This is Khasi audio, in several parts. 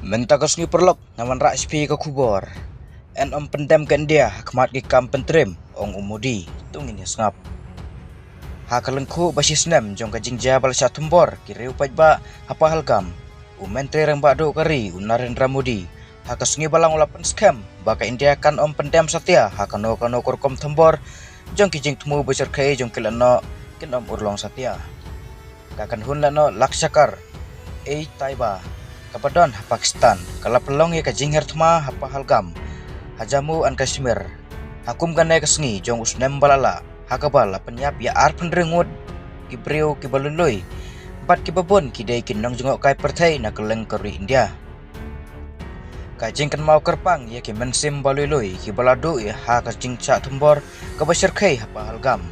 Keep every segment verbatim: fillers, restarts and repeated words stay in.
Mynta ka sngi paralok, nga wanrah sha phi ka khubor. Yn ym pyndem ka India ha khmat ki kam pyntriem, ong u Modi, to ngin ïa sngap. Ha ka lyngkhuh ba shi snem jong ka jingjia ba la shah thombor ki riew paidbah ha Pahalgam, u Myntri Rangbah Duh ka ri, u Narendra Modi, ha ka sngi Balang u la pynskhem ba ka India kan ym pyndem satia ha kano kano ka rukom thombor jong ki jingthmu ba shyrkhei jong ki lehnoh, kin ym urlong satia. Ka kynhun lehnoh Lashkar-e-Taiba kaba don ha Pakistan ka la pynlong ïa ka jingher thma ha Pahalgam, ha Jammu and Kashmir, ha kum kane ka sngi jong u snem ba la lah, ha kaba la pynïap ïa arphew hynriew ngut ki briew kiba lui lui, bad kiba bun ki dei ki nongjngohkai pyrthei na kylleng ka ri India. Ka jingkynmaw kyrpang ïa ki mynsiem ba lui lui kiba la duh ïa ha ka jingshah thombor kaba shyrkhei ha Pahalgam,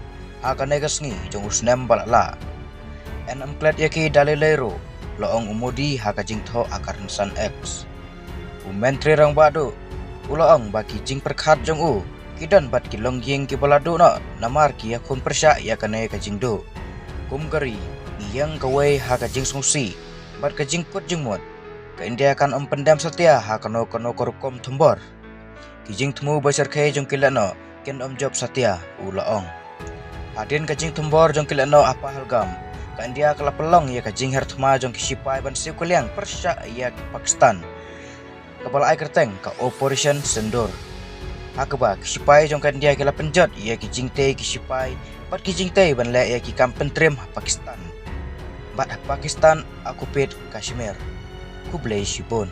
ha kane ka sngi jong u snem ba la lah. Yn ym klet ïa ki da lei lei ruh, la ong u Modi ha ka jingthoh ha ka rynsan X. U Myntri Rangbah Duh u la ong ba ki jingpyrkhat jong u ki don bad ki longïing kiba la duh noh namar ki ïakhun pyrshah ïa kane ka jingduh. Kum ka ri, ngi ïeng kawei ha ka jingsngewsih bad ka jingkut jingmut. Ka India kan ym pyndem satia ha kano kano ka rukom thombor. Ki jingthmu ba shyrkhei jong ki lehnoh kin ym jop satia, u la ong. Hadien ka jingthombor jong ki lehnoh ha Pahalgam, ka India ka la pynlong ïa ka jingher thma jong ki shipai ban siew kylliang pyrshah ïa Pakistan, kaba la ai kyrteng ka Operation Sindoor. Ha kaba ki shipai jong ka India ki la pynjot ïa ki jingtei ki shipai bad ki jingtei ban leh ïa ki kam pyntriem ha Pakistan bad ha Pakistan occupied Kashmir. Khublei shibun.